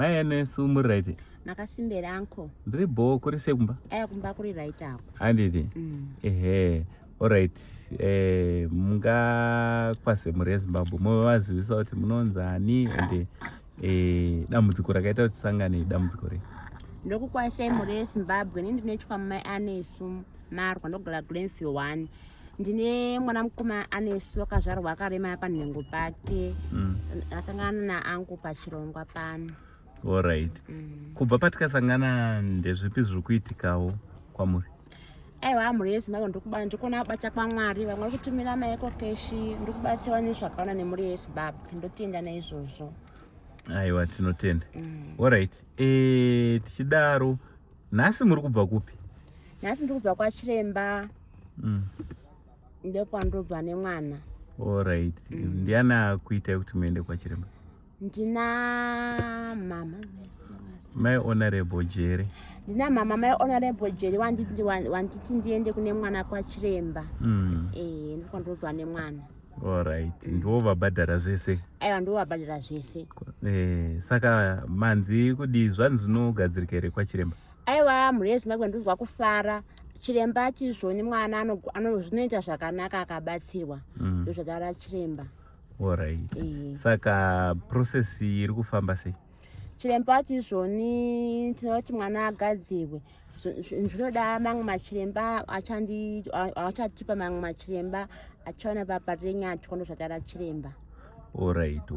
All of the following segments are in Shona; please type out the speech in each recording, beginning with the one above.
Mai Anesu, muri right? Makasimbera, uncle. Ndiri bho. Kuri sei kumba? Aya, kumba kuri right ako. Handiti? Ehe, alright. Mungakwase mhuri yeZimbabwe, muvazivisa kuti munonzani, ende dambudziko rakaita kuti tisangane dambudziko rei? Ndokukwasai, mhuri yeZimbabwe. Ini ndinoitwa Mai Anesu Marwa, ndogara Glenview 1. Ndine mwana mukoma Anesu, akazvarwa akarema panhengo pake. Asangana naangu pachirongwa pano. Alright. Kubva patikasangana, ndezvipi zviri kuitikawo kwamuri? Aiwa, mhuri yeZimbabwe, ndikuona kubata kwaMwari. Vamwe vari kutumira maEcoCash, ndikubatsirwa nezvakaona nemhuri yeZimbabwe. Ndotenda naizvozvo. Aiwa, tinotenda. Alright, tichidaro, nhasi muri kubva kupi? Nhasi ndiri kubva kwachiremba. Ndokwandobva nemwana. Alright. Ndiani akuitai kuti muende kwachiremba? Ndina mama. Mai Honorable Jere. Ndina mama, Mai Honorable Jere, wanditi ndiende kune mwana kwachiremba. Ndokwandobva nemwana. Alright, ndivo vabhadhara zvese? Aiwa, ndo vabhadhara zvese. Saka manzi kudii? Zvanzi zvinogadzirika here kwachiremba? Aiwa, mhuri yeZimbabwe, ndinzwa kufara. Chiremba ati zvoni mwana zvinoita zvakanaka akabatsirwa. Ndozvataura chiremba. Alright. Saka process iri kufamba sei? Chiremba ati zvoni tinoti mwana agadzirwe. Zvinoda mamwe machiremba, achatipa mamwe machiremba achaona paParirenyatwa. Ndozvataura chiremba. Alright.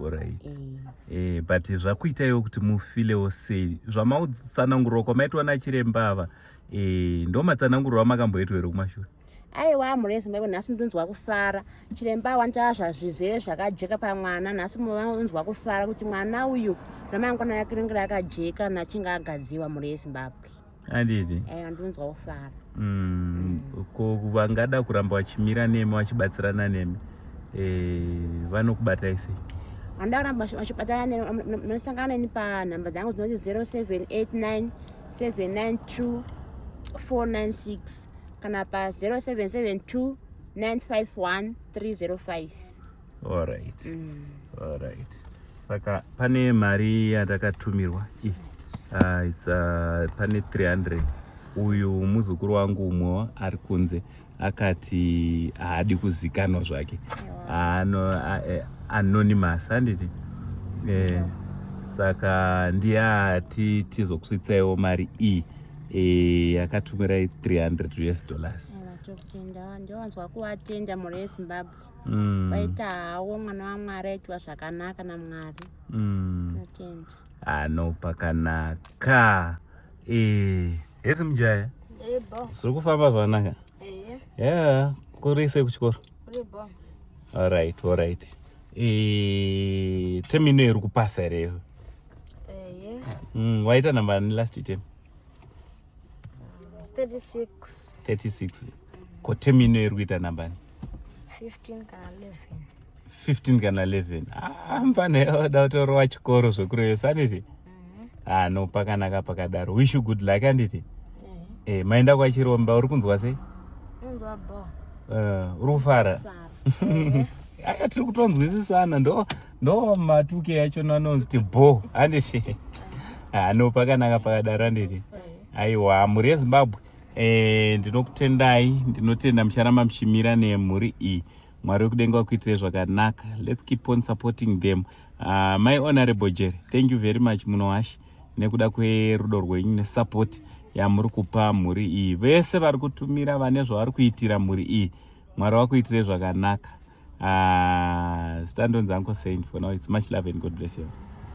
But zvakuitaiwo kuti mufeelewo sei zvamautsanangurwa kwamaitwa nachiremba ava? Ndo matsananguriro amakamboitwa here kumashure? Aiwa, mhuri yeZimbabwe, nhasi ndinonzwa kufara. Chiremba wanditaura zvazvizere zvakajeka pamwana. Nhasi munonzwa kufara kuti mwana uyu ramangwana rake ringe rakajeka nachinge agadziwa, mhuri yeZimbabwe. Handiti? Aiwa, ndinonzwa kufara. Ko vangada kuramba vachimira nemi, vachibatsirana nemi, vanokubatai sei? Vanoda kuramba vachibatana, munosangana neni panhamba dzangu dzinoti 0789 792 496 kana pa 0772 951 305. Alright. Alright, saka pane mari yatakatumirwa. It's, pane 300. Uyu muzukuru wangu umwewo ari kunze, akati haadi kuzikanwa zvake. Ano, anonymous, handiti? Saka ndiye ati tizokusvitsaiwo mari iyi, yakatumirai 300 US dollars. Tokutenda, ndovanzwa kuvatenda, mhuri yeZimbabwe. Vaita hawo mwana waMwari, aitwa zvakanaka naMwari. Natenda. Ano pakanaka. Hesi mujaya, zviri kufamba zvakanaka? Yeah, kuri sei kuchikoro? Alright. Term ino iri kupasa here iwe? Waita namba ani last term? 36. 36. Ko term ino iri kuita namba ani? 15 kana 11. 15 kana 11. Ah, mfana oda kutorova chikoro zvekurevesa, handiti? Ah, no, pakanaka pakadaro. Wish you good luck, handiti? Maenda kwachiromba, uri kunzwa sei? Unzwa bo. Uri kufara? Aya, tiri kutonzwisisana. Ndo matuke achona anoti bo, handiti? Ah, no, pakanaka pakadaro, handiti? Aiwa, mhuri yeZimbabwe, ndinokutendai, ndinotenda mucharamba muchimira nemhuri iyi. Mwari wekudenga wakuitirei zvakanaka. Let's keep on supporting them. My Honorable Jerry, thank you very much, munowashi, nekuda kwerudo rwenyu nesupport yamuri kupa mhuri iyi. Vese vari kutumira, vane zvavari kuitira mhuri iyi, Mwari wakuitirei zvakanaka. Stand on Uncle Saint for now. It's much love and God bless you.